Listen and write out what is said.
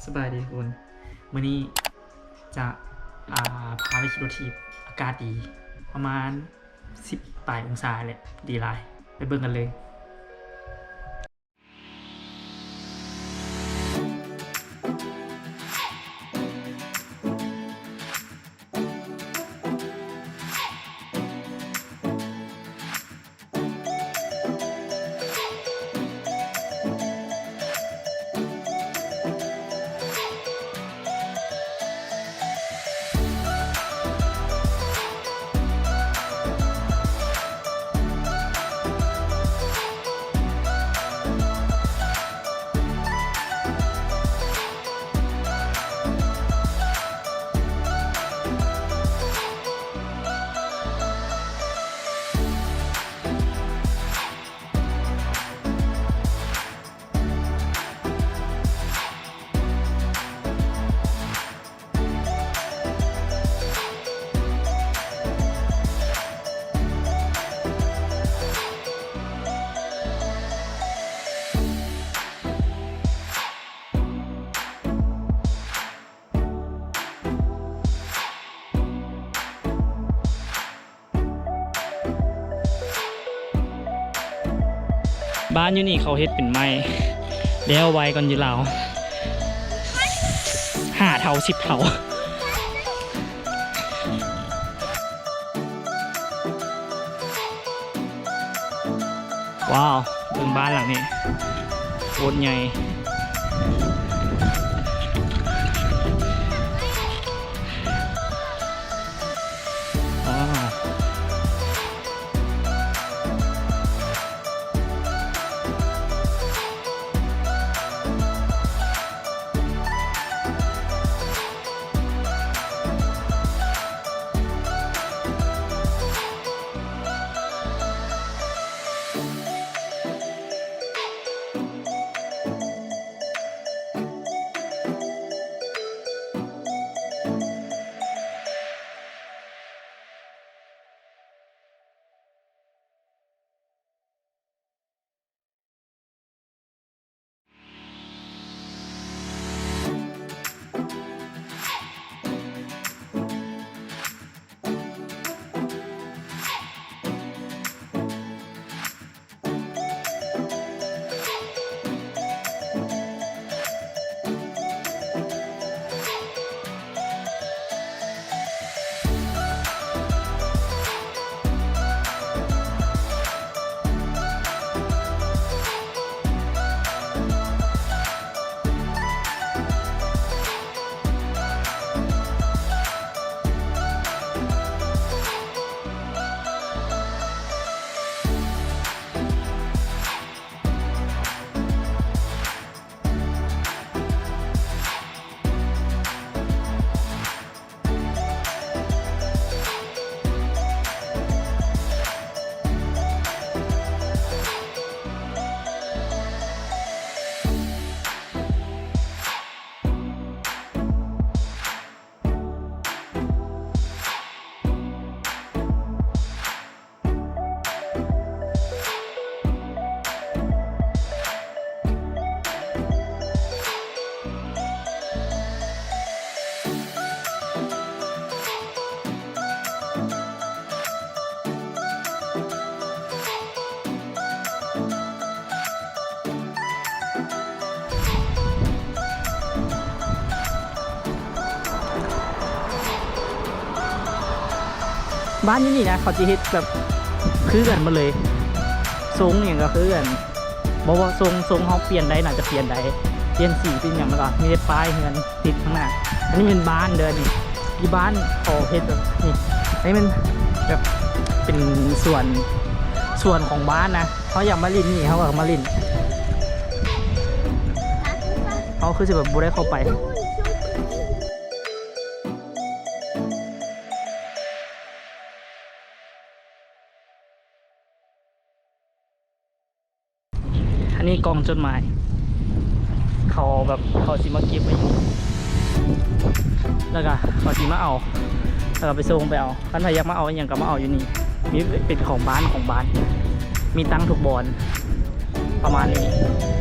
ສະບາຍດີທຸກຄົນ ມື້ນີ້ຈະ ອ່າ ພາໄປຂີ່ລົດຖີບ ອາກາດດີ ປະມານສິບປາຍອົງສາແຫຼະ ດີຫຼາຍ ໄປເບິ່ງກັນເລີຍ. ບ້ານຢູ່ນີ້ເຂົາເຮັດເປັນໄມ້ ແລ້ວໄວກ່ອນຢູ່ລາວ ຫ້າເທົ່າ ສິບເທົ່າ. ວ້າວ ເບິ່ງບ້ານຫຼັງນີ້ ໂຄດໃຫຍ່. ບ້ານຢູ່ນີ້ນະ ເຂົາຈະເຮັດແບບຄືກັນໝົດເລີຍ ຊົງຫຍັງກໍຄືກັນ ບໍ່ວ່າຊົງ ຊົງເຮົາປ່ຽນໄດ້ ໜ້າຈະປ່ຽນໄດ້ ປ່ຽນສີປ່ຽນຫຍັງ ແລ້ວກໍມີແຕ່ປ້າຍເຮືອນ ຕິດຂ້າງໜ້າ. ອັນນີ້ແມ່ນບ້ານເດີ ນີ້ ທີ່ບ້ານເຂົາເຮັດແບບນີ້ ອັນນີ້ແມ່ນແບບເປັນສວນ ສວນຂອງບ້ານນະ. ເຮົາຢາກມາຫຼິ້ນນີ້ ເຮົາກໍມາຫຼິ້ນ ເຮົາຄືຊິແບບບໍ່ໄດ້ເຂົ້າໄປ. ອັນນີ້ກ່ອງຈົດໝາຍ ເຂົາແບບ ເຂົາຊິມາເກັບໄວ້ຢູ່ນີ້ ແລ້ວກະເຂົາຊິມາເອົາ ແລ້ວກະໄປສົ່ງໄປເອົາ. ຄັນໃຜຢາກມາເອົາອີ່ຫຍັງກະມາເອົາຢູ່ນີ້ ມີເປັນຂອງບ້ານ ຂອງບ້ານ ມີຕັ້ງທຸກບ່ອນ ປະມານນີ້.